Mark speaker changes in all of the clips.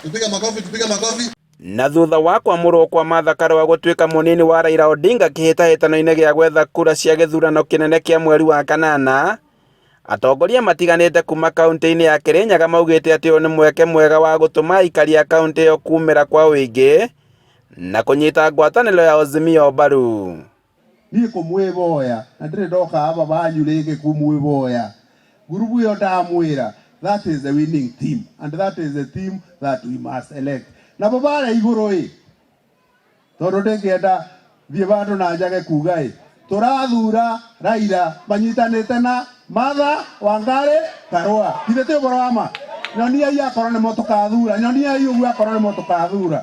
Speaker 1: Tupige makofi, tupige makofi.
Speaker 2: Na thutha wa kwamũrwo kwa Martha Karua gũtuĩka mũnini wa Raila Odinga kĩhĩtahĩtano-inĩ gĩa gwetha kura cia gĩthurano kĩnene kĩa mweri wa kanana, atongoria matiganĩte kuma kaunti-inĩ ya Kirinyaga maugĩte atĩ ũyũ nĩ mweke mwega wa gũtũma aikari a kaunti ĩyo kumĩra kwa ũingĩ na kũnyita ngwatanĩro ya Azimio mbaru.
Speaker 3: Niĩ kũmwĩvoya na ndĩrĩ ndoka aba banyu rĩngĩ kũmwĩvoya ngurubu ĩyo ndamwĩra, that is the winning team and that is the team that we must elect. Nabo barĩa igũrũ ĩ, tondũ ndĩngĩenda thiĩ vandũ na njage kuga ĩ, tũrathura Raila manyitanĩte na Martha Wangari Karua. Githĩ ti ũhoro wa ma? Nyoniai akorwo nĩmo tũkathura, nyoniai ũguo akorwo nĩmo tũkathura.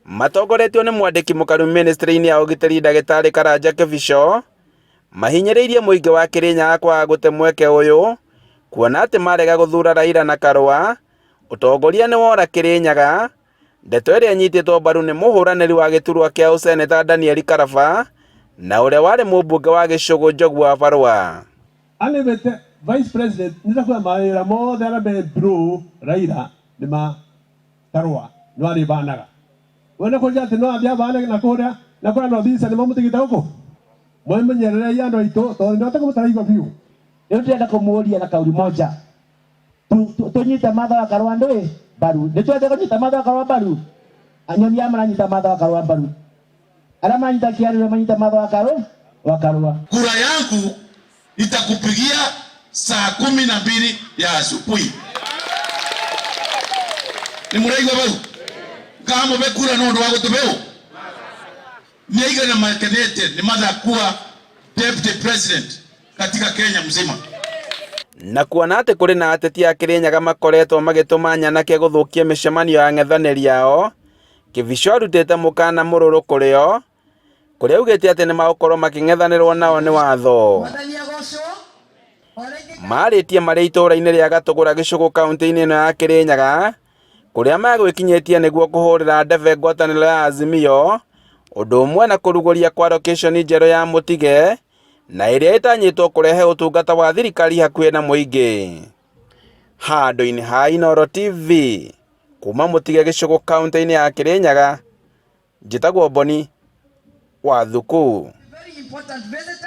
Speaker 2: Matongoretio nĩ mwandĩki mũkaru ministry-inĩ ya ũgitĩri ndagĩtarĩ Karanja Kĩbico, mahinyĩrĩirie mũingĩ wa Kĩrĩnyaga kwaga gũte mweke ũyũ, kuona atĩ marega gũthura Raila na Karua, ũtongoria nĩ wora Kĩrĩnyaga, ndeto ĩrĩa ĩnyitĩtwo mbaru nĩ mũhũranĩri wa gĩturwa kĩa ũseneta Daniel Karaba na ũrĩa warĩ mũmbunge wa Gĩcũgũ Njogu wa Barũa.
Speaker 4: Alĩmĩte vice president nĩ mawĩra mothe arĩa me through Raila nĩ ma Karua no arĩbanaga wene kũrĩa atĩ no athiĩ abane na kũrĩa na kũrĩa no thisa nĩ mamũtigĩte gũkũ mwemenyererei andũ aitũ tondũ nĩ mũtaraigua biũ.
Speaker 5: Rĩu ndĩrenda kũmũria na kauri moja, tũnyite Martha wa Karua ndũĩ mbaru. Nĩ twende kũnyita Martha wa Karua mbaru. Anyonia maranyita Martha wa Karua mbaru, arĩa maranyita kĩarĩrĩa manyita Martha wa Karua wa Karua.
Speaker 1: Kura yangu nitakupigia saa 12 ya asubuhi. Ni muraigua bau kamube kura nondu wa gutubeu niaigana makenete ni Martha kuwa deputy president katika Kenya mzima.
Speaker 2: Na kuona atĩ kũrĩ na ateti a Kĩrĩnyaga makoretwo magĩtũma nyanake gũthũkia mĩcemanio ya ang'ethanĩri ao, Kĩbico arutĩte mũkana mũrũrũ kũrĩ o, kũrĩa augĩte atĩ nĩmagũkorwo makĩng'ethanĩrwo nao nĩ watho. Marĩtie marĩ itũũra-inĩ rĩa Gatũgũra Gĩcũgũ kaunti-inĩ ĩno ya Kĩrĩnyaga, kũrĩa magwĩkinyĩtie nĩguo kũhũrĩra ndebe ngwatanĩro ya Azimio, ũndũ ũmwe na kũrugũria kwa lokeshoni njerũ ya Mũtige, na ĩrĩa ĩtanyĩtwo kũrehe ũtungata wa thirikari hakuhĩ na mũingĩ. Handũ-inĩ ha Inooro TV, kuma Mũtige Gĩcũgũ kaunti-inĩ ya Kĩrĩnyaga, njĩtagwo Boni wa Thuku.
Speaker 6: Very important visitor.